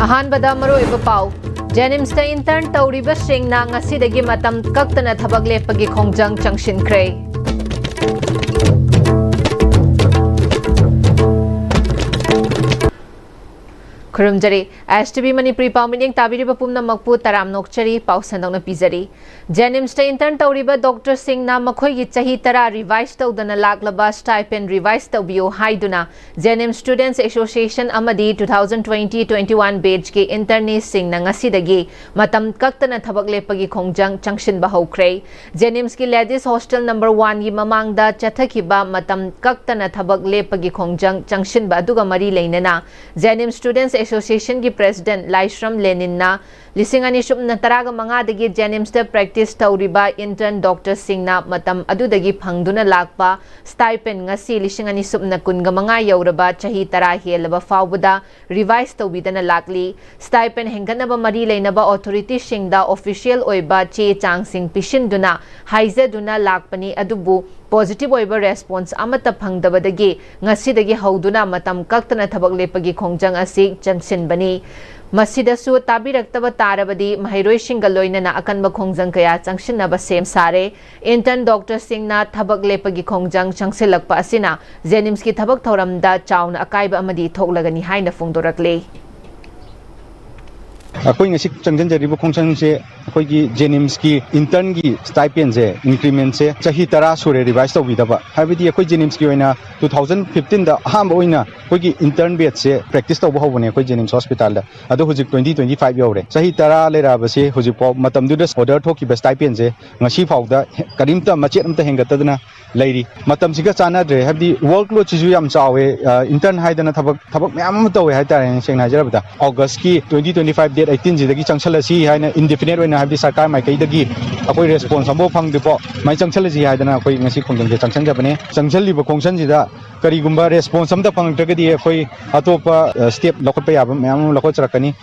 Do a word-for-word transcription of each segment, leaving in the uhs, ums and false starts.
ꯑꯍꯥꯟꯕꯗ ꯃꯔꯨꯑꯣꯏꯕ ꯄꯥꯎ꯫ ꯖꯦꯅꯤꯝꯁꯇ intern ꯇꯧꯔꯤꯕꯁꯤꯡꯅ ꯉꯁꯤꯗꯒꯤ ꯃꯇꯝ ꯀꯛꯇꯅ ꯊꯕꯛ ꯂꯦꯞꯄꯒꯤ ꯈꯣꯡꯖꯪ ꯆꯪꯁꯤꯟꯈ꯭ꯔꯦ꯫ ꯈꯨꯔꯨꯝꯖꯔꯤ꯫ ꯑꯦꯁ ꯇꯤ ꯚꯤ ꯃꯅꯤꯄꯨꯔꯤ ꯄꯥꯎ ꯃꯤꯠꯌꯦꯡ ꯇꯥꯕꯤꯔꯤꯕ ꯄꯨꯝꯅꯃꯛꯄꯨ ꯇꯔꯥꯝꯅ ꯑꯣꯛꯆꯔꯤ꯫ ꯄꯥꯎ ꯁꯟꯗꯣꯛꯅ ꯄꯤꯖꯔꯤ꯫ ꯖꯦꯅꯤꯝꯁꯇ intern ꯇꯧꯔꯤꯕ ꯗꯣꯛꯇꯔꯁꯤꯡꯅ ꯃꯈꯣꯏꯒꯤ ꯆꯍꯤ ꯇꯔꯥ revise ꯇꯧꯗꯅ ꯂꯥꯛꯂꯕ stipend revise ꯇꯧꯕꯤꯌꯨ ꯍꯥꯏꯗꯨꯅ ꯖꯦꯅꯤꯝꯁ Students Association ꯑꯃꯗꯤ two thousand twenty twenty-one batchꯀꯤ interneeꯁꯤꯡꯅ ꯉꯁꯤꯗꯒꯤ ꯃꯇꯝ ꯀꯛꯇꯅ ꯊꯕꯛ ꯂꯦꯞꯄꯒꯤ ꯈꯣꯡꯖꯪ ꯆꯪꯁꯤꯟꯕ ꯍꯧꯈ꯭ꯔꯦ꯫ ꯖꯦꯅꯤꯝꯁꯀꯤ ladies hostel number oneꯒꯤ ꯃꯃꯥꯡꯗ ꯆꯠꯊꯈꯤꯕ ꯃꯇꯝ ꯀꯛꯇꯅ ꯊꯕꯛ ꯂꯦꯞꯄꯒꯤ ꯈꯣꯡꯖꯪ ꯆꯪꯁꯤꯟꯕ ꯑꯗꯨꯒ ꯃꯔꯤ ꯂꯩꯅꯅ ꯖꯦꯅꯤꯝꯁ Students Associationꯒꯤ president ꯂꯥꯏꯁ꯭ꯔꯝ ꯂꯦꯅꯤꯟꯅ ꯂꯤꯁꯤꯡ ꯑꯅꯤ ꯁꯨꯞꯅ ꯇꯔꯥꯒ ꯃꯉꯥꯗꯒꯤ ꯖꯦꯅꯤꯝꯁꯇ practice ꯇꯧꯔꯤꯕ intern ꯗꯣꯛꯇꯔꯁꯤꯡꯅ ꯃꯇꯝ ꯑꯗꯨꯗꯒꯤ ꯐꯪꯗꯨꯅ ꯂꯥꯛꯄ stipend ꯉꯁꯤ ꯂꯤꯁꯤꯡ ꯑꯅꯤ ꯁꯨꯞꯅ ꯀꯨꯟꯒ ꯃꯉꯥ ꯌꯧꯔꯕ ꯆꯍꯤ ꯇꯔꯥ ꯍꯦꯜꯂꯕ ꯐꯥꯎꯕꯗ revise ꯇꯧꯕꯤꯗꯅ ꯂꯥꯛꯂꯤ꯫ Stipend ꯍꯦꯟꯒꯠꯅꯕ ꯃꯔꯤ ꯂꯩꯅꯕ authorityꯁꯤꯡꯗ official ꯑꯣꯏꯕ ꯆꯦ ꯆꯥꯡꯁꯤꯡ ꯄꯤꯁꯤꯟꯗꯨꯅ ꯍꯥꯏꯖꯗꯨꯅ ꯂꯥꯛꯄꯅꯤ, ꯑꯗꯨꯕꯨ positive ꯑꯣꯏꯕ response ꯑꯃꯠꯇ ꯐꯪꯗꯕꯗꯒꯤ ꯉꯁꯤꯗꯒꯤ ꯍꯧꯗꯨꯅ ꯃꯇꯝ ꯀꯛꯇꯅ ꯊꯕꯛ ꯂꯦꯞꯄꯒꯤ ꯈꯣꯡꯖꯪ ꯑꯁꯤ ꯆꯪꯁꯤꯟꯕꯅꯤ꯫ ꯃꯁꯤꯗꯁꯨ ꯇꯥꯕꯤꯔꯛꯇꯕ ꯇꯥꯔꯕꯗꯤ ꯃꯍꯩꯔꯣꯏꯁꯤꯡꯒ ꯂꯣꯏꯅꯅ ꯑꯀꯟꯕ ꯈꯣꯡꯖꯪ ꯀꯌꯥ ꯆꯪꯁꯤꯟꯅꯕ ꯁꯦꯝ ꯁꯥꯔꯦ꯫ Intern ꯗꯣꯛꯇꯔꯁꯤꯡꯅ ꯊꯕꯛ ꯂꯦꯞꯄꯒꯤ ꯈꯣꯡꯖꯪ ꯆꯪꯁꯤꯜꯂꯛꯄ ꯑꯁꯤꯅ ꯖꯦꯅꯤꯝꯁꯀꯤ ꯊꯕꯛ ꯊꯧꯔꯝꯗ ꯆꯥꯎꯅ ꯑꯀꯥꯏꯕ ꯑꯃꯗꯤ ꯊꯣꯛꯂꯒꯅꯤ ꯍꯥꯏꯅ ꯐꯣꯡꯗꯣꯔꯛꯂꯤ꯫ ꯑꯩꯈꯣꯏ ꯉꯁꯤ ꯆꯪꯁꯤꯟꯖꯔꯤꯕ ꯈꯣꯡꯖꯪꯁꯦ ꯑꯩꯈꯣꯏꯒꯤ ꯖꯦꯅꯤꯝꯁꯀꯤ internꯒꯤ stipendꯁꯦ, incrementꯁꯦ ꯆꯍꯤ ꯇꯔꯥ ꯁꯨꯔꯦ revise ꯇꯧꯕꯤꯗꯕ꯫ ꯍꯥꯏꯕꯗꯤ ꯑꯩꯈꯣꯏ ꯖꯦꯅꯤꯝꯁꯀꯤ ꯑꯣꯏꯅ two thousand fifteenꯗ ꯑꯍꯥꯟꯕ ꯑꯣꯏꯅ ꯑꯩꯈꯣꯏꯒꯤ intern batchꯁꯦ practice ꯇꯧꯕ ꯍꯧꯕꯅꯦ ꯑꯩꯈꯣꯏ ꯖꯦꯅꯤꯝꯁ ꯍꯣꯁꯄꯤꯇꯥꯜꯗ꯫ ꯑꯗꯣ ꯍꯧꯖꯤꯛ twenty twenty-five ꯌꯧꯔꯦ꯫ ꯆꯍꯤ ꯇꯔꯥ ꯂꯩꯔꯛꯑꯕꯁꯦ ꯍꯧꯖꯤꯛꯐꯥꯎ ꯃꯇꯝꯗꯨꯗ order ꯊꯣꯛꯈꯤꯕ stipendꯁꯦ ꯉꯁꯤ ꯐꯥꯎꯗ ꯀꯔꯤꯝꯇ ꯃꯆꯦꯠ ꯑꯃꯇ ꯍꯦꯟꯒꯠꯇꯗꯅ ꯂꯩꯔꯤ꯫ ꯃꯇꯝꯁꯤꯒ ꯆꯥꯟꯅꯗ꯭ꯔꯦ, ꯍꯥꯏꯕꯗꯤ workloadꯁꯤꯁꯨ ꯌꯥꯝ ꯆꯥꯎꯋꯦ꯫ ꯑ, intern ꯍꯥꯏꯗꯅ ꯊꯕꯛ, ꯊꯕꯛ ꯃꯌꯥꯝ ꯑꯃ ꯇꯧꯋꯦ ꯍꯥꯏꯇꯥꯔꯦꯅꯦ, ꯁꯦꯡꯅ ꯍꯥꯏꯖꯔꯕꯗ꯫ Augustꯀꯤ twenty twenty-five date eighteenꯁꯤꯗꯒꯤ ꯆꯪꯁꯜꯂꯁꯤ ꯍꯥꯏꯅ indefinite ꯑꯣꯏꯅ, ꯍꯥꯏꯕꯗꯤ ꯁꯔꯀꯥꯔ ꯃꯥꯏꯀꯩꯗꯒꯤ ꯑꯩꯈꯣꯏ response ꯑꯃꯐꯥꯎ ꯐꯪꯗ꯭ꯔꯤꯐꯥꯎ ꯁꯨꯃꯥꯏꯅ ꯆꯪꯁꯜꯂꯁꯤ ꯍꯥꯏꯗꯅ ꯑꯩꯈꯣꯏ ꯉꯁꯤ ꯈꯣꯡꯖꯪꯁꯦ ꯆꯪꯁꯟꯖꯕꯅꯦ꯫ ꯆꯪꯁꯜꯂꯤꯕ ꯈꯣꯡꯖꯪꯁꯤꯗ ꯀꯔꯤꯒꯨꯝꯕ response ꯑꯃꯇ ꯐꯪꯂꯛꯇ꯭ꯔꯒꯗꯤ ꯑꯩꯈꯣꯏ ꯑꯇꯣꯞꯄ, ꯑ, step ꯂꯧꯈꯠꯄ ꯌꯥꯕ ꯃꯌꯥꯝ ꯑꯃ ꯂꯧꯈꯠꯆꯔꯛꯀꯅꯤ꯫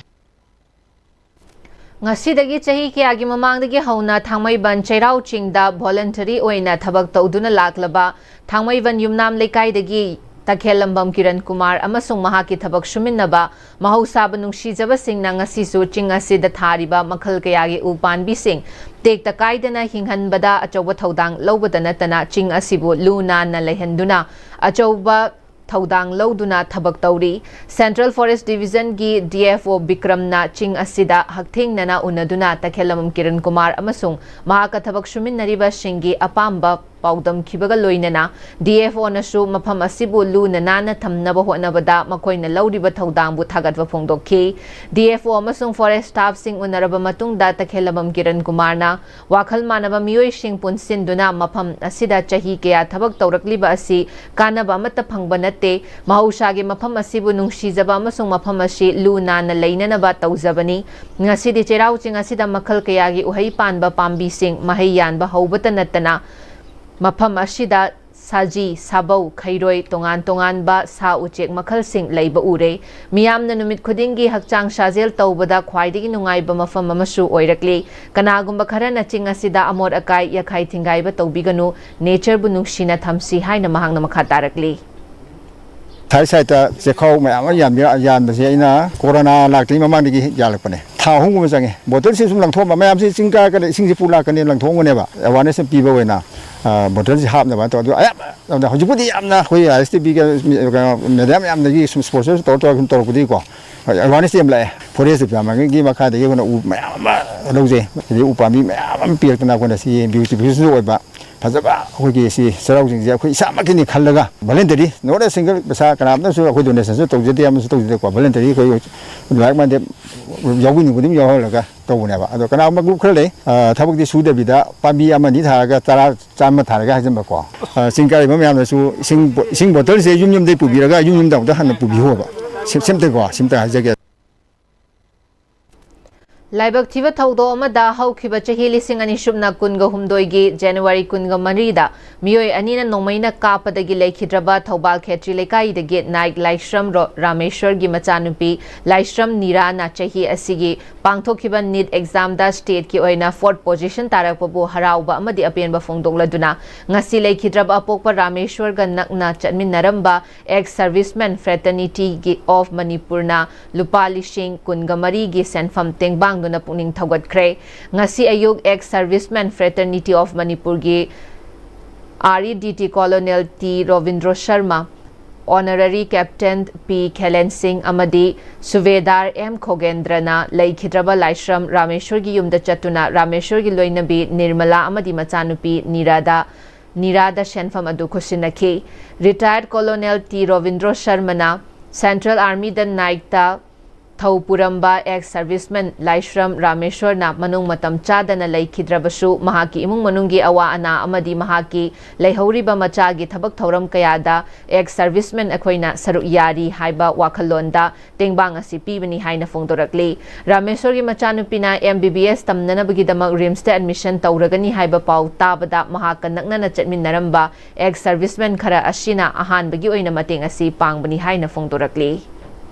ꯉꯁꯤꯗꯒꯤ ꯆꯍꯤ ꯀꯌꯥꯒꯤ ꯃꯃꯥꯡꯗꯒꯤ ꯍꯧꯅ ꯊꯥꯡꯃꯩꯕꯟ ꯆꯩꯔꯥꯎ ꯆꯤꯡꯗ voluntary ꯑꯣꯏꯅ ꯊꯕꯛ ꯇꯧꯗꯨꯅ ꯂꯥꯛꯂꯕ ꯊꯥꯡꯃꯩꯕꯟ ꯌꯨꯝꯅꯥꯝ ꯂꯩꯀꯥꯏꯗꯒꯤ ꯇꯈꯦꯜꯂꯝꯕꯝ ꯀꯤꯔꯟ ꯀꯨꯃꯥꯔ ꯑꯃꯁꯨꯡ ꯃꯍꯥꯛꯀꯤ ꯊꯕꯛ ꯁꯨꯃꯤꯟꯅꯕ ꯃꯍꯧꯁꯥꯕꯨ ꯅꯨꯡꯁꯤꯖꯕꯁꯤꯡꯅ ꯉꯁꯤꯁꯨ ꯆꯤꯡ ꯑꯁꯤꯗ ꯊꯥꯔꯤꯕ ꯃꯈꯜ ꯀꯌꯥꯒꯤ ꯎ ꯄꯥꯟꯕꯤꯁꯤꯡ ꯇꯦꯛꯇ ꯀꯥꯏꯗꯅ ꯍꯤꯡꯍꯟꯕꯗ ꯑꯆꯧꯕ ꯊꯧꯗꯥꯡ ꯂꯧꯕꯗ ꯅꯠꯇꯅ ꯆꯤꯡ ꯑꯁꯤꯕꯨ ꯂꯨ ꯅꯥꯟꯅ ꯂꯩꯍꯟꯗꯨꯅ ꯑꯆꯧꯕ ꯊꯧꯗꯥꯡ ꯂꯧꯗꯨꯅ ꯊꯕꯛ ꯇꯧꯔꯤ꯫ Central Forest Division ꯒꯤ D F O ꯕꯤꯀ꯭ꯔꯝꯅ ꯆꯤꯡ ꯑꯁꯤꯗ ꯍꯛꯊꯦꯡꯅꯅ ꯎꯅꯗꯨꯅ ꯇꯈꯦꯜꯂꯝꯕꯝ ꯀꯤꯔꯟ ꯀꯨꯃꯥꯔ ꯑꯃꯁꯨꯡ ꯃꯍꯥꯛꯀ ꯊꯕꯛ ꯁꯨꯃꯤꯟꯅꯔꯤꯕꯁꯤꯡꯒꯤ ꯑꯄꯥꯝꯕ ꯄꯥꯎꯗꯝꯈꯤꯕꯒ ꯂꯣꯏꯅꯅ D F O ꯅꯁꯨ ꯃꯐꯝ ꯑꯁꯤꯕꯨ ꯂꯨꯅ ꯅꯥꯟꯅ ꯊꯝꯅꯕ ꯍꯣꯠꯅꯕꯗ ꯃꯈꯣꯏꯅ ꯂꯧꯔꯤꯕ ꯊꯧꯗꯥꯡꯕꯨ ꯊꯥꯒꯠꯄ ꯐꯣꯡꯗꯣꯛꯈꯤ꯫ D F O ꯑꯃꯁꯨꯡ forest staff ꯁꯤꯡ ꯎꯅꯔꯕ ꯃꯇꯨꯡꯗ ꯇꯈꯦꯜꯂꯝꯕꯝ ꯀꯤꯔꯟ ꯀꯨꯃꯥꯔꯅ ꯋꯥꯈꯜ ꯃꯥꯟꯅꯕ ꯃꯤꯑꯣꯏꯁꯤꯡ ꯄꯨꯟꯁꯤꯟꯗꯨꯅ ꯃꯐꯝ ꯑꯁꯤꯗ ꯆꯍꯤ ꯀꯌꯥ ꯊꯕꯛ ꯇꯧꯔꯛꯂꯤꯕ ꯑꯁꯤ ꯀꯥꯟꯅꯕ ꯑꯃꯠꯇ ꯐꯪꯕ ꯅꯠꯇꯦ꯫ ꯃꯍꯧꯁꯥꯒꯤ ꯃꯐꯝ ꯑꯁꯤꯕꯨ ꯅꯨꯡꯁꯤꯖꯕ ꯑꯃꯁꯨꯡ ꯃꯐꯝ ꯑꯁꯤ ꯂꯨ ꯅꯥꯟꯅ ꯂꯩꯅꯅꯕ ꯇꯧꯖꯕꯅꯤ꯫ ꯉꯁꯤꯗꯤ ꯆꯩꯔꯥꯎ ꯆꯤꯡ ꯑꯁꯤꯗ ꯃꯈꯜ ꯀꯌꯥꯒꯤ ꯎꯍꯩ ꯄꯥꯟꯕ ꯄꯥꯝꯕꯤꯁꯤꯡ ꯃꯍꯩ ꯌꯥꯟꯕ ꯍꯧꯕꯇ ꯅꯠꯇꯅ ꯃꯐꯝ ꯑꯁꯤꯗ ꯁꯥꯖꯤ, ꯁꯥꯕꯧ, ꯈꯩꯔꯣꯏ, ꯇꯣꯉꯥꯟ ꯇꯣꯉꯥꯟꯕ ꯁꯥ ꯎꯆꯦꯛ ꯃꯈꯜꯁꯤꯡ ꯂꯩꯕ ꯎꯔꯦ꯫ ꯃꯤꯌꯥꯝꯅ ꯅꯨꯃꯤꯠ ꯈꯨꯗꯤꯡꯒꯤ ꯍꯛꯆꯥꯡ ꯁꯥꯖꯦꯜ ꯇꯧꯕꯗ ꯈ꯭ꯋꯥꯏꯗꯒꯤ ꯅꯨꯡꯉꯥꯏꯕ ꯃꯐꯝ ꯑꯃꯁꯨ ꯑꯣꯏꯔꯛꯂꯤ꯫ ꯀꯅꯥꯒꯨꯝꯕ ꯈꯔꯅ ꯆꯤꯡ ꯑꯁꯤꯗ ꯑꯃꯣꯠ ꯑꯀꯥꯏ ꯌꯥꯈꯥꯏ ꯊꯤꯡꯒꯥꯏꯕ ꯇꯧꯕꯤꯒꯅꯨ, nature ꯕꯨ ꯅꯨꯡꯁꯤꯅ ꯊꯝꯁꯤ ꯍꯥꯏꯅ ꯃꯍꯥꯛꯅ ꯃꯈꯥ ꯇꯥꯔꯛꯂꯤ꯫ ꯊꯥꯏ ꯁꯥꯏꯠꯇ ꯆꯦꯈꯥꯎ ꯃꯌꯥꯝ ꯑꯃ ꯌꯥꯟꯕ-, ꯌꯥꯟꯕꯁꯦ ꯑꯩꯅ ꯀꯣꯔꯣꯅꯥ ꯂꯥꯛꯇ꯭ꯔꯤꯉꯩ ꯃꯃꯥꯡꯗꯒꯤ ꯌꯥꯜꯂꯛꯄꯅꯦ꯫ ꯊꯥ ꯑꯍꯨꯝꯒꯨꯝꯕ ꯆꯪꯉꯦ꯫ ꯕꯣꯇꯜꯁꯦ ꯁꯨꯝ ꯂꯪꯊꯣꯛꯑꯝꯕ, ꯃꯌꯥꯝꯁꯦ ꯆꯤꯡ ꯀꯥꯔꯛꯀꯅꯤ, ꯏꯁꯤꯡꯁꯦ ꯄꯨ ꯂꯥꯛꯀꯅꯤ ꯂꯪꯊꯣꯛꯑꯝꯒꯅꯦꯕ꯫ Awareness ꯑꯃ ꯄꯤꯕ ꯑꯣꯏꯅ, ꯑ, ꯕꯣꯇꯜꯁꯦ ꯍꯥꯞꯅꯕ ꯇꯧ꯫ ꯑꯗꯨ ꯑꯌꯥꯝꯕ ꯇꯧꯗꯦ꯫ ꯍꯧꯖꯤꯛꯄꯨꯗꯤ ꯌꯥꯝꯅ ꯑꯩꯈꯣꯏ I S T B ꯒ ꯃꯤ-, ꯀꯩꯅꯣ, ꯃꯦꯗꯤꯌꯥ ꯃꯌꯥꯝꯗꯒꯤ ꯁꯨꯝ sponsor ꯇꯧꯔ ꯇꯧꯔꯒ ꯁꯨꯝ ꯇꯧꯔꯛꯄꯗꯒꯤꯀꯣ, awareness ꯇꯤ ꯌꯥꯝ ꯂꯥꯛꯑꯦ꯫ Forest department ꯀꯤ ꯃꯈꯥꯗꯒꯤ ꯑꯩꯈꯣꯏꯅ ꯎ ꯃꯌꯥꯝ ꯑꯃ ꯂꯧꯖꯩ꯫ ꯑꯗꯩ ꯎ ꯄꯥꯝꯕꯤ ꯃꯌꯥꯝ ꯑꯃ ꯄꯤꯔꯛꯇꯅ ꯑꯩꯈꯣꯏꯅ ꯁꯤ beautification ꯁꯨ ꯑꯣꯏꯕ ꯐꯖꯕ ꯑꯩꯈꯣꯏꯒꯤ ꯁꯤ ꯆꯩꯔꯥꯎ ꯆꯤꯡꯁꯦ ꯑꯩꯈꯣꯏ ꯏꯁꯥꯃꯛꯀꯤꯅꯤ ꯈꯜꯂꯒ voluntary, not a single ꯄꯩꯁꯥ ꯀꯅꯥꯝꯇꯁꯨ ꯑꯩꯈꯣꯏ donation ꯁꯨ ꯇꯧꯖꯗꯦ, ꯑꯃꯁꯨ ꯇꯧꯖꯗꯦꯀꯣ, voluntary ꯑꯩꯈꯣꯏ like minded ꯌꯥꯎꯕꯤꯅꯤꯡꯕ ꯑꯗꯨꯝ ꯌꯥꯎꯍꯜꯂꯒ ꯇꯧꯕꯅꯦꯕ꯫ ꯑꯗꯣ ꯀꯅꯥꯒꯨꯝꯕ group ꯈꯔ ꯂꯩ, ꯑ, ꯊꯕꯛꯇꯤ ꯁꯨꯗꯕꯤꯗ ꯄꯥꯝꯕꯤ ꯑꯃ ꯑꯅꯤ ꯊꯥꯔꯒ ꯇꯔꯥ, ꯆꯥꯝꯃ ꯊꯥꯔꯒ ꯍꯥꯏꯖꯟꯕꯀꯣ꯫ ꯑ, ꯆꯤꯡ ꯀꯥꯔꯤꯕ ꯃꯌꯥꯝꯅꯁꯨ ꯏꯁꯤꯡ ꯕꯣ-, ꯏꯁꯤꯡ ꯕꯣꯇꯜꯁꯦ ꯌꯨꯝ ꯌꯨꯝꯗꯩ ꯄꯨꯕꯤꯔꯒ ꯌꯨꯝ ꯌꯨꯝꯗ ꯑꯃꯨꯛꯇ ꯍꯟꯅ ꯄꯨꯕꯤꯌꯣꯕ꯫ ꯁꯤꯝ-, ꯁꯤꯝꯇꯀꯣ, ꯁꯤꯝꯇ ꯍꯥꯏꯖꯒꯦ꯫ ꯂꯥꯏꯕꯛ ꯊꯤꯕ ꯊꯧꯗꯣꯛ ꯑꯃꯗ ꯍꯧꯈꯤꯕ ꯆꯍꯤ ꯂꯤꯁꯤꯡ ꯑꯅꯤ ꯁꯨꯞꯅ ꯀꯨꯟꯒ ꯍꯨꯝꯗꯣꯏꯒꯤ ꯖꯅꯋꯥꯔꯤ ꯀꯨꯟꯒ ꯃꯔꯤꯗ ꯃꯤꯑꯣꯏ ꯑꯅꯤꯅ ꯅꯣꯡꯃꯩꯅ ꯀꯥꯞꯄꯗꯒꯤ ꯂꯩꯈꯤꯗ꯭ꯔꯕ ꯊꯧꯕꯥꯜ ꯈꯦꯇ꯭ꯔꯤ ꯂꯩꯀꯥꯏꯗꯒꯤ ꯅꯥꯏꯛ ꯂꯥꯏꯁ꯭ꯔꯝ ꯔꯣ-, ꯔꯥꯃꯦꯁ꯭ꯋꯔꯒꯤ ꯃꯆꯥꯅꯨꯄꯤ ꯂꯥꯏꯁ꯭ꯔꯝ ꯅꯤꯔꯥꯅ ꯆꯍꯤ ꯑꯁꯤꯒꯤ ꯄꯥꯡꯊꯣꯛꯈꯤꯕ ꯅꯤꯠ ꯑꯦꯛꯖꯥꯝꯗ ꯁ꯭ꯇꯦꯠꯀꯤ ꯑꯣꯏꯅ ꯐꯣꯔꯠ ꯄꯣꯖꯤꯁꯟ ꯇꯥꯔꯛꯄꯕꯨ ꯍꯔꯥꯎꯕ ꯑꯃꯗꯤ ꯑꯄꯦꯟꯕ ꯐꯣꯡꯗꯣꯛꯂꯗꯨꯅ ꯉꯁꯤ ꯂꯩꯈꯤꯗ꯭ꯔꯕ ꯑꯄꯣꯛꯄ ꯔꯥꯃꯦꯁ꯭ꯋꯔꯒ ꯅꯛꯅ ꯆꯠꯃꯤꯟꯅꯔꯝꯕ ꯑꯦꯛꯁ ꯁꯔꯚꯤꯁꯃꯦꯟ ꯐ꯭ꯔꯦꯇꯔꯅꯤꯇꯤꯒꯤ ꯑꯣꯐ ꯃꯅꯤꯄꯨꯔꯅ ꯂꯨꯄꯥ ꯂꯤꯁꯤꯡ ꯀꯨꯟꯒ ꯃꯔꯤꯒꯤ ꯁꯦꯟꯐꯝ ꯇꯦꯡꯕꯥꯡꯗꯨꯅ ꯄꯨꯛꯅꯤꯡ ꯊꯧꯒꯠꯈ꯭ꯔꯦ꯫ ꯉꯁꯤ ꯑꯌꯨꯛ ꯑꯦꯛꯁ ꯁꯔꯚꯤꯁꯃꯦꯟ ꯐ꯭ꯔꯦꯇꯔꯅꯤꯇꯤ ꯑꯣꯐ ꯃꯅꯤꯄꯨꯔꯒꯤ R E D T colonel T Robindro Sharma, honorary captain P Khelen Singh ꯑꯃꯗꯤ ꯁꯨꯕꯦꯗꯥꯔ ꯑꯦꯝ ꯈꯣꯒꯦꯟꯗ꯭ꯔꯅ ꯂꯩꯈꯤꯗ꯭ꯔꯕ ꯂꯥꯏꯁ꯭ꯔꯝ ꯔꯥꯃꯦꯁ꯭ꯋꯔꯒꯤ ꯌꯨꯝꯗ ꯆꯠꯇꯨꯅ ꯔꯥꯃꯦꯁ꯭ꯋꯔꯒꯤ ꯂꯣꯏꯅꯕꯤ ꯅꯤꯔꯃꯂꯥ ꯑꯃꯗꯤ ꯃꯆꯥꯅꯨꯄꯤ ꯅꯤꯔꯥꯗ, ꯅꯤꯔꯥꯗ ꯁꯦꯟꯐꯝ ꯑꯗꯨ ꯈꯨꯠꯁꯤꯟꯅꯈꯤ꯫ ꯔꯤꯇꯥꯌꯔꯗ ꯀꯣꯂꯣꯅꯦꯜ ꯇꯤ ꯔꯣꯕꯤꯟꯗ꯭ꯔꯣ ꯁꯔꯃꯅ ꯁꯦꯟꯇ꯭ꯔꯦꯜ ꯑꯥꯔꯃꯤꯗ ꯅꯥꯏꯛꯇ ꯊꯧ ꯄꯨꯔꯝꯕ ꯑꯦꯛꯁ ꯁꯔꯚꯤꯁꯃꯦꯟ ꯂꯥꯏꯁ꯭ꯔꯝ ꯔꯥꯃꯦꯁ꯭ꯋꯔꯅ ꯃꯅꯨꯡ ꯃꯇꯝ ꯆꯥꯗꯅ ꯂꯩꯈꯤꯗ꯭ꯔꯕꯁꯨ, ꯃꯍꯥꯛꯀꯤ ꯏꯃꯨꯡ ꯃꯅꯨꯡꯒꯤ ꯑꯋꯥ ꯑꯅꯥ ꯑꯃꯗꯤ ꯃꯍꯥꯛꯀꯤ ꯂꯩꯍꯧꯔꯤꯕ ꯃꯆꯥꯒꯤ ꯊꯕꯛ ꯊꯧꯔꯝ ꯀꯌꯥꯗ ꯑꯦꯛꯁ ꯁꯔꯚꯤꯁꯃꯦꯟ ꯑꯩꯈꯣꯏꯅ ꯁꯔꯨꯛ ꯌꯥꯔꯤ ꯍꯥꯏꯕ ꯋꯥꯈꯜꯂꯣꯟꯗ ꯇꯦꯡꯕꯥꯡ ꯑꯁꯤ ꯄꯤꯕꯅꯤ ꯍꯥꯏꯅ ꯐꯣꯡꯗꯣꯔꯛꯂꯤ꯫ ꯔꯥꯃꯦꯁ꯭ꯋꯔꯒꯤ ꯃꯆꯥꯅꯨꯄꯤꯅ ꯑꯦꯝ ꯕꯤ ꯕꯤ ꯑꯦꯁ ꯇꯝꯅꯅꯕꯒꯤꯗꯃꯛ ꯔꯤꯝꯁꯇ ꯑꯦꯗꯃꯤꯁꯟ ꯇꯧꯔꯒꯅꯤ ꯍꯥꯏꯕ ꯄꯥꯎ ꯇꯥꯕꯗ ꯃꯍꯥꯛꯀ ꯅꯛꯅꯅ ꯆꯠꯃꯤꯟꯅꯔꯝꯕ ꯑꯦꯛꯁ ꯁꯔꯚꯤꯁꯃꯦꯟ ꯈꯔ ꯑꯁꯤꯅ ꯑꯍꯥꯟꯕꯒꯤ ꯑꯣꯏꯅ ꯃꯇꯦꯡ ꯑꯁꯤ ꯄꯥꯡꯕꯅꯤ ꯍꯥꯏꯅ ꯐꯣꯡꯗꯣꯔꯛꯂꯤ꯫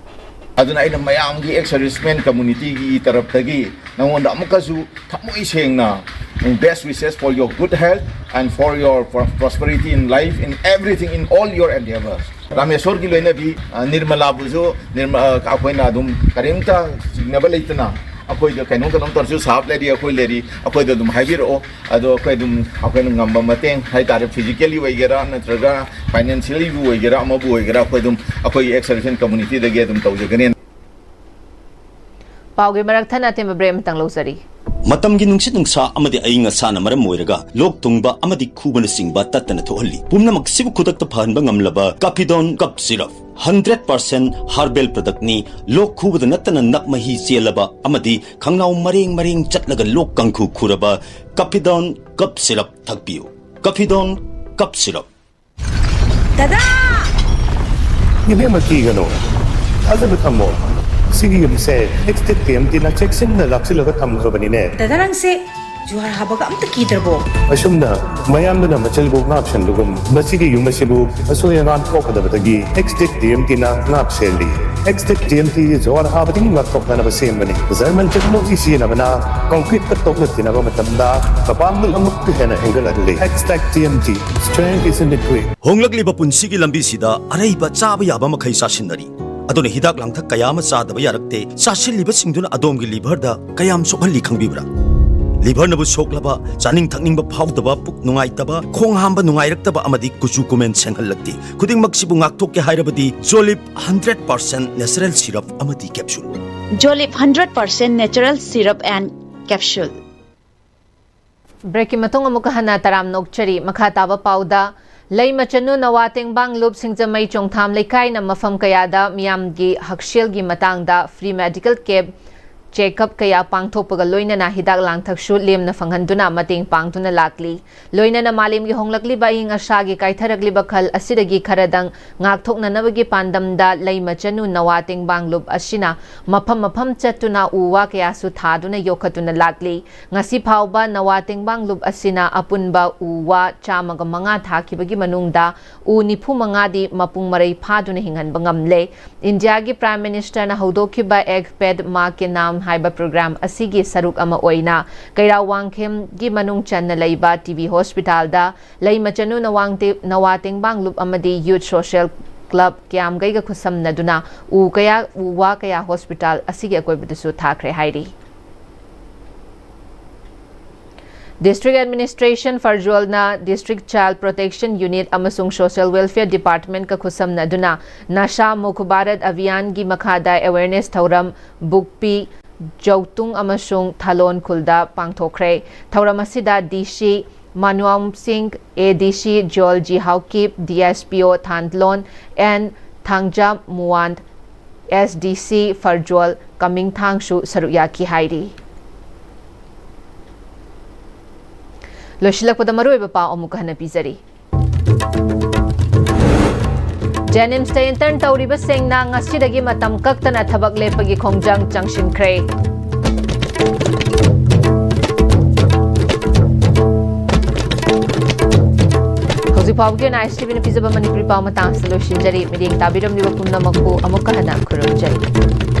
ꯑꯗꯨꯅ ꯑꯩꯅ ꯃꯌꯥꯝꯒꯤ ꯑꯦꯛꯁ ꯁꯔꯚꯤꯁꯃꯦꯟ ꯀꯝꯃꯨꯅꯤꯇꯤꯒꯤ ꯇꯔꯞꯇꯒꯤ ꯅꯉꯣꯟꯗ ꯑꯃꯨꯛꯀꯁꯨ ꯊꯃꯣꯏ ꯁꯦꯡꯅ best wishes for your good health and for your pro-, prosperity in life, in everything, in all your endeavors. ꯔꯥꯃꯦꯁ꯭ꯋꯔꯒꯤ ꯂꯣꯏꯅꯕꯤ, ꯑ, ꯅꯤꯔꯃꯂꯥꯕꯨꯁꯨ ꯅꯤꯔꯃ-, ꯑ, ꯑꯩꯈꯣꯏꯅ ꯑꯗꯨꯝ ꯀꯔꯤꯝꯇ ꯆꯤꯡꯅꯕ ꯂꯩꯇꯅ ꯑꯩꯈꯣꯏꯗ ꯀꯩꯅꯣꯝ ꯀꯩꯅꯣꯝ ꯇꯧꯔꯁꯨ ꯁꯥꯞ ꯂꯩꯔꯤ, ꯑꯩꯈꯣꯏ ꯂꯩꯔꯤ, ꯑꯩꯈꯣꯏꯗ ꯑꯗꯨꯝ ꯍꯥꯏꯕꯤꯔꯛꯑꯣ꯫ ꯑꯗꯣ ꯑꯩꯈꯣꯏ ꯑꯗꯨꯝ, ꯑꯩꯈꯣꯏꯅ ꯉꯝꯕ ꯃꯇꯦꯡ ꯍꯥꯏꯇꯥꯔꯦ, ꯐꯤꯖꯤꯀꯦꯜꯂꯤ ꯑꯣꯏꯒꯦꯔꯥ ꯅꯠꯇ꯭ꯔꯒ ꯐꯥꯏꯅꯥꯟꯁꯤꯌꯦꯜꯂꯤꯕꯨ ꯑꯣꯏꯒꯦꯔꯥ ꯑꯃꯕꯨ ꯑꯣꯏꯒꯦꯔꯥ, ꯑꯩꯈꯣꯏ ꯑꯗꯨꯝ ꯑꯩꯈꯣꯏꯒꯤ ꯑꯦꯛꯁ ꯁꯔꯚꯤꯁꯃꯦꯟ ꯀꯝꯃꯨꯅꯤꯇꯤꯗꯒꯤ ꯑꯗꯨꯝ ꯇꯧꯖꯒꯅꯤ꯫ ꯄꯥꯎꯒꯤ ꯃꯔꯛ ꯊꯠꯅ ꯑꯇꯦꯟꯕ ꯕ꯭ꯔꯦꯛ ꯑꯃꯇꯪ ꯂꯧꯖꯔꯤ꯫ ꯃꯇꯝꯒꯤ ꯅꯨꯡꯁꯤꯠ ꯅꯨꯡꯁꯥ ꯑꯃꯗꯤ ꯑꯏꯪ ꯑꯁꯥꯅ ꯃꯔꯝ ꯑꯣꯏꯔꯒ ꯂꯣꯛ ꯊꯨꯡꯕ ꯑꯃꯗꯤ ꯈꯨꯕꯅꯆꯤꯡꯕ ꯇꯠꯇꯅ ꯊꯣꯛꯍꯜꯂꯤ꯫ ꯄꯨꯝꯅꯃꯛꯁꯤꯕꯨ ꯈꯨꯗꯛꯇ ꯐꯍꯟꯕ ꯉꯝꯂꯕ ꯀꯥꯐꯤꯗꯣꯟ ꯀꯞ ꯁꯤꯔꯞ, ꯍꯟꯗ꯭ꯔꯦꯠ ꯄꯥꯔꯁꯦꯟ ꯍꯔꯕꯦꯜ ꯄ꯭ꯔꯗꯛꯅꯤ꯫ ꯂꯣꯛ ꯈꯨꯕꯗ ꯅꯠꯇꯅ ꯅꯞ ꯃꯍꯤ ꯆꯦꯜꯂꯕ ꯑꯃꯗꯤ ꯈꯪꯅꯥꯎ ꯃꯔꯦꯡ ꯃꯔꯦꯡ ꯆꯠꯂꯒ ꯂꯣꯛ ꯀꯥꯡꯈꯨ ꯈꯨꯔꯕ ꯀꯥꯐꯤꯗꯣꯟ ꯀꯞ ꯁꯤꯔꯞ ꯊꯛꯄꯤꯌꯨ꯫ ꯀꯥꯐꯤꯗꯣꯟ ꯀꯞ ꯁꯤꯔꯞ꯫ ꯗꯗꯥ! ꯏꯕꯦꯝꯃ, ꯀꯤꯒꯅꯨ꯫ ꯊꯥꯖꯕ ꯊꯝꯃꯣ꯫ ꯁꯤꯒꯤ ꯌꯨꯝꯁꯦ ꯑꯦꯛꯁ ꯇꯦꯛ ꯇꯤ ꯑꯦꯝ ꯇꯤꯅ ꯆꯦꯛꯁꯤꯟꯅ ꯂꯥꯛꯁꯤꯜꯂꯒ ꯊꯝꯈ꯭ꯔꯕꯅꯤꯅꯦ꯫ ꯗꯥꯗꯥ, ꯅꯪꯁꯦ ꯖꯨꯍꯥꯔ ꯍꯥꯕꯒ ꯑꯝꯇ ꯀꯤꯗ꯭ꯔꯕꯣ? ꯑꯁꯨꯝꯅ ꯃꯌꯥꯝꯗꯨꯅ ꯃꯆꯜꯕꯨ ꯉꯥꯛꯁꯦꯟꯕꯒꯨꯝ, ꯃꯁꯤꯒꯤ ꯌꯨꯝ ꯑꯁꯤꯕꯨ ꯑꯁꯣꯏ ꯑꯉꯥꯝ ꯊꯣꯛꯀꯗꯕꯗꯒꯤ ꯑꯦꯛꯁ ꯇꯦꯛ ꯇꯤ ꯑꯦꯝ ꯇꯤꯅ ꯉꯥꯛ ꯁꯦꯜꯂꯤ꯫ X tech T M T ꯖꯨꯍꯥꯔ ꯍꯥꯕꯗꯒꯤ ꯉꯥꯛꯊꯣꯛꯅꯅꯕ ꯁꯦꯝꯕꯅꯤ꯫ ꯖꯔꯃꯟ ꯇꯦꯛꯅꯣꯂꯣꯖꯤ ꯁꯤꯖꯤꯟꯅꯕꯅ ꯀꯪꯀ꯭ꯔꯤꯠꯀ ꯇꯣꯛꯅ ꯇꯤꯟꯅꯕ ꯃꯇꯝꯗ ꯃꯄꯥꯡꯒꯜ ꯑꯃꯨꯛꯀ ꯍꯦꯟꯅ ꯍꯦꯟꯒꯠꯍꯜꯂꯤ꯫ X tech T M T, strength is in the grit. ꯍꯣꯡꯂꯛꯂꯤꯕ ꯄꯨꯟꯁꯤꯒꯤ ꯂꯝꯕꯤꯁꯤꯗ ꯑꯔꯩꯕ ꯆꯥꯕ ꯌꯥꯕ ꯃꯈꯩ ꯆꯥꯁꯤꯟꯅꯔꯤ꯫ ꯑꯗꯨꯅ ꯍꯤꯗꯥꯛ ꯂꯥꯡꯊꯛ ꯀꯌꯥ ꯑꯃ ꯆꯥꯗꯕ ꯌꯥꯔꯛꯇꯦ꯫ ꯆꯥꯁꯤꯜꯂꯤꯕꯁꯤꯡꯗꯨꯅ ꯑꯗꯣꯝꯒꯤ ꯂꯤꯚꯔꯗ ꯀꯌꯥꯝ ꯁꯣꯛꯍꯜꯂꯤ ꯈꯪꯕꯤꯕ꯭ꯔꯥ? ꯂꯤꯚꯔꯅꯕꯨ ꯁꯣꯛꯂꯕ, ꯆꯥꯅꯤꯡ ꯊꯛꯅꯤꯡꯕ ꯐꯥꯎꯗꯕ, ꯄꯨꯛ ꯅꯨꯡꯉꯥꯏꯇꯕ, ꯈꯣꯡ ꯍꯥꯝꯕ ꯅꯨꯡꯉꯥꯏꯔꯛꯇꯕ ꯑꯃꯗꯤ ꯀꯨꯆꯨ ꯀꯨꯃꯦꯟ ꯁꯦꯡꯍꯜꯂꯛꯇꯦ꯫ ꯈꯨꯗꯤꯡꯃꯛꯁꯤꯕꯨ ꯉꯥꯛꯊꯣꯛꯀꯦ ꯍꯥꯏꯔꯕꯗꯤ ꯖꯣꯂꯤꯞ ꯍꯟꯗ꯭ꯔꯦꯠ ꯄꯥꯔꯁꯦꯟ natural syrup ꯑꯃꯗꯤ capsule꯫ Jolip hundred percent natural syrup and capsule. ꯕ꯭ꯔꯦꯛꯀꯤ ꯃꯇꯨꯡ ꯑꯃꯨꯛꯀ ꯍꯟꯅ ꯇꯔꯥꯝꯅ ꯑꯣꯛꯆꯔꯤ꯫ ꯃꯈꯥ ꯇꯥꯕ ꯄꯥꯎꯗ, ꯂꯩꯃꯆꯅꯨ ꯅꯋꯥ ꯇꯦꯡꯕꯥꯡꯂꯨꯞ ꯁꯤꯡꯖꯃꯩ ꯆꯣꯡꯊꯥꯝ ꯂꯩꯀꯥꯏꯅ ꯃꯐꯝ ꯀꯌꯥꯗ ꯃꯤꯌꯥꯝꯒꯤ ꯍꯛꯁꯦꯜꯒꯤ ꯃꯇꯥꯡꯗ free medical camp, check up ꯀꯌꯥ ꯄꯥꯡꯊꯣꯛꯄꯒ ꯂꯣꯏꯅꯅ ꯍꯤꯗꯥꯛ ꯂꯥꯡꯊꯛꯁꯨ ꯂꯦꯝꯅ ꯐꯪꯍꯟꯗꯨꯅ ꯃꯇꯦꯡ ꯄꯥꯡꯗꯨꯅ ꯂꯥꯛꯂꯤ꯫ ꯂꯣꯏꯅꯅ ꯃꯥꯂꯦꯝꯒꯤ ꯍꯣꯡꯂꯛꯂꯤꯕ ꯑꯏꯪ ꯑꯁꯥꯒꯤ ꯀꯥꯏꯊꯔꯛꯂꯤꯕ ꯈꯜ ꯑꯁꯤꯗꯒꯤ ꯈꯔꯗꯪ ꯉꯥꯛꯊꯣꯛꯅꯅꯕꯒꯤ ꯄꯥꯟꯗꯝꯗ ꯂꯩꯃꯆꯅꯨ ꯅꯋꯥ ꯇꯦꯡꯕꯥꯡꯂꯨꯞ ꯑꯁꯤꯅ ꯃꯐꯝ ꯃꯐꯝ ꯆꯠꯇꯨꯅ ꯎ ꯋꯥ ꯀꯌꯥꯁꯨ ꯊꯥꯗꯨꯅ ꯌꯣꯛꯈꯠꯇꯨꯅ ꯂꯥꯛꯂꯤ꯫ ꯉꯁꯤ ꯐꯥꯎꯕ ꯅꯋꯥ ꯇꯦꯡꯕꯥꯡꯂꯨꯞ ꯑꯁꯤꯅ ꯑꯄꯨꯟꯕ ꯎ ꯋꯥ ꯆꯥꯝꯃꯒ ꯃꯉꯥ ꯊꯥꯈꯤꯕꯒꯤ ꯃꯅꯨꯡꯗ ꯎ ꯅꯤꯐꯨ ꯃꯉꯥꯗꯤ ꯃꯄꯨꯡ ꯃꯔꯩ ꯐꯥꯗꯨꯅ ꯍꯤꯡꯍꯟꯕ ꯉꯝꯂꯦ꯫ ꯏꯟꯗꯤꯌꯥꯒꯤ Prime Ministerꯅ ꯍꯧꯗꯣꯛꯈꯤꯕ ꯑꯦꯛ ꯄꯦꯗ ꯃꯥ ꯀꯦ ꯅꯥꯝ ꯍꯥꯏꯕ program ꯑꯁꯤꯒꯤ ꯁꯔꯨꯛ ꯑꯃ ꯑꯣꯏꯅ ꯀꯩꯔꯥꯎ ꯋꯥꯡꯈꯦꯝꯒꯤ ꯃꯅꯨꯡ ꯆꯟꯅ ꯂꯩꯕ ꯇꯤ ꯕꯤ ꯍꯣꯁꯄꯤꯇꯥꯜꯗ ꯂꯩꯃꯆꯅꯨ ꯅꯋꯥꯡ ꯇꯦ-, ꯅꯋꯥ ꯇꯦꯡꯕꯥꯡꯂꯨꯞ ꯑꯃꯗꯤ Youth Social Club ꯀ꯭ꯌꯥꯝꯒꯩꯒ ꯈꯨꯠꯁꯝꯅꯗꯨꯅ ꯎ ꯀꯌꯥ, ꯎ ꯋꯥ ꯀꯌꯥ ꯍꯣꯁꯄꯤꯇꯥꯜ ꯑꯁꯤꯒꯤ ꯑꯀꯣꯏꯕꯗꯁꯨ ꯊꯥꯈ꯭ꯔꯦ ꯍꯥꯏꯔꯤ꯫ District Administration ꯐꯔꯖꯣꯜꯅ District Child Protection Unit ꯑꯃꯁꯨꯡ Social Welfare Departmentꯀ ꯈꯨꯠꯁꯝꯅꯗꯨꯅ ꯅꯁꯥ ꯃꯨꯛ ꯚꯥꯔꯠ ꯑꯚꯤꯌꯥꯟꯒꯤ ꯃꯈꯥꯗ awareness ꯊꯧꯔꯝ ꯕꯨꯛꯄꯤ, ꯖꯧꯇꯨꯡ ꯑꯃꯁꯨꯡ ꯊꯥꯂꯣꯟ ꯈꯨꯜꯗ ꯄꯥꯡꯊꯣꯛꯈ꯭ꯔꯦ꯫ ꯊꯧꯔꯝ ꯑꯁꯤꯗ ꯗꯤ ꯁꯤ ꯃꯅꯨꯑꯝ ꯁꯤꯡ, ꯑꯦ ꯗꯤ ꯁꯤ ꯖꯣꯜ G Haokip, D S P ꯑꯣ ꯊꯥꯟꯂꯣꯟ, ꯑꯦꯟ ꯊꯥꯡꯖꯥ ꯃꯨꯋꯥꯟ, ꯑꯦꯁ ꯗꯤ ꯁꯤ ꯐꯔꯖꯣꯜ ꯀꯃꯤꯡꯊꯥꯡꯁꯨ ꯁꯔꯨꯛ ꯌꯥꯈꯤ ꯍꯥꯏꯔꯤ꯫ ꯂꯣꯏꯁꯤꯜꯂꯛꯄꯗ ꯃꯔꯨꯑꯣꯏꯕ ꯄꯥꯎ ꯑꯃꯨꯛꯀ ꯍꯟꯅ ꯄꯤꯖꯔꯤ꯫ ꯖꯦꯅꯤꯝꯁꯇ intern ꯇꯧꯔꯤꯕꯁꯤꯡꯅ ꯉꯁꯤꯗꯒꯤ ꯃꯇꯝ ꯀꯛꯇꯅ ꯊꯕꯛ ꯂꯦꯞꯄꯒꯤ ꯈꯣꯡꯖꯪ ꯆꯪꯁꯤꯟꯈ꯭ꯔꯦ꯫ ꯍꯧꯖꯤꯛ ꯐꯥꯎꯕꯒꯤ ꯑꯣꯏꯅ ISTVꯅ ꯄꯤꯖꯕ ꯃꯅꯤꯄꯨꯔꯤ ꯄꯥꯎ ꯃꯇꯥꯡꯁꯤꯗ ꯂꯣꯏꯁꯤꯟꯖꯔꯤ꯫ ꯃꯤꯠꯌꯦꯡ ꯇꯥꯕꯤꯔꯝꯂꯤꯕ ꯄꯨꯝꯅꯃꯛꯄꯨ ꯑꯃꯨꯛꯀ ꯍꯟꯅ ꯈꯨꯔꯨꯝꯖꯔꯤ꯫